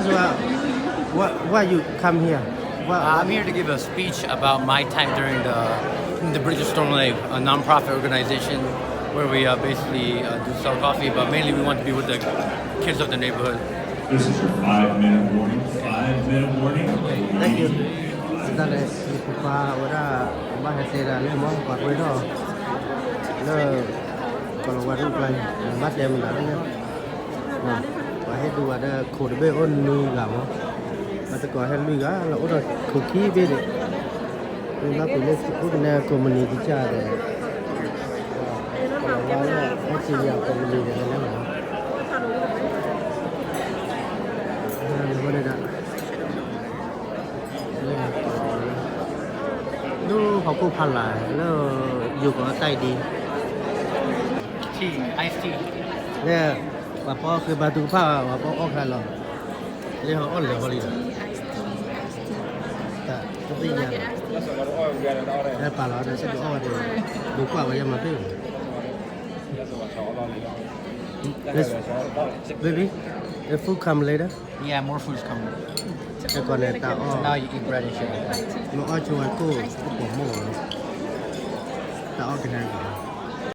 So, uh, what, why you come here? What, Uh, I'm here to give a speech about my time during the, the Bridge of Stornoway, a non-profit organization where we uh, basically uh, do sell coffee, but mainly we want to be with the kids of the neighborhood. This is your five-minute warning. Five-minute warning. Thank you. တၢ်လဲၣ် ယဖိခွါဝဲဒၣ် ဘၣ်ဟဲတဲဒၣ်လၢမ့ၢ်ပှၤကွဲထီၣ် လၢ ကီၢ်လီၤဝါဒူၣ်ကျါန့ၣ် ဘၣ်တဲမနုၤလၢ ပှၤဟဲဒူဝဲဒီးခိၣ်တဘ့ၣ်အိၣ်နွံဂၤမး, ဘၣ်တကိးဟဲလွံၢ်ဂၤလၢအိၣ်ဒီးခိၣ်ခံဘ့ၣ်ဒီး, မ့ၢ်ဘၣ်ပှၤလၢအိၣ်ကနဲကိးမုၢ်နံၤကစၢ်ဒီး, ပှၤလၢအိၣ်ကနဲကိးမုၢ်နံၤဒီးန့ၣ်လီၤ, လၢ လၢဟီၣ်ခိၣ်ဖးလၢ်လၢ ယိၤကီးတၢ်အံၤဒ်, Tea, iced tea. လၢ ပှၤပအီၣ်ဃ့ဘါထုကဖၣ် ပှၤပအီၣ်ခါလီၤ, လၢဟီၣ်အီၣ်လၢာ်ဟီလံလီၤ, တၢ်တသ့ၣ်ညါလီၤ, ဟဲပာ်လီၤဒီး စ့ၢ်ကီးအီၣ်ဝဲဒီး ဒိးကွၢ်ဝဲယဲမၤသ့ၣ်, baby, the food come later. Yeah, more food's coming. တကိးန့ၣ် တၢ်အီၣ်, So now you eat bread and shit like that. မ့ၢ်အီၣ်ဆိဝဲကိၣ် ကိၣ်ပိာ်မိၢ်လီၤ, တၢ်အီၣ်ကဟဲဂီၤ,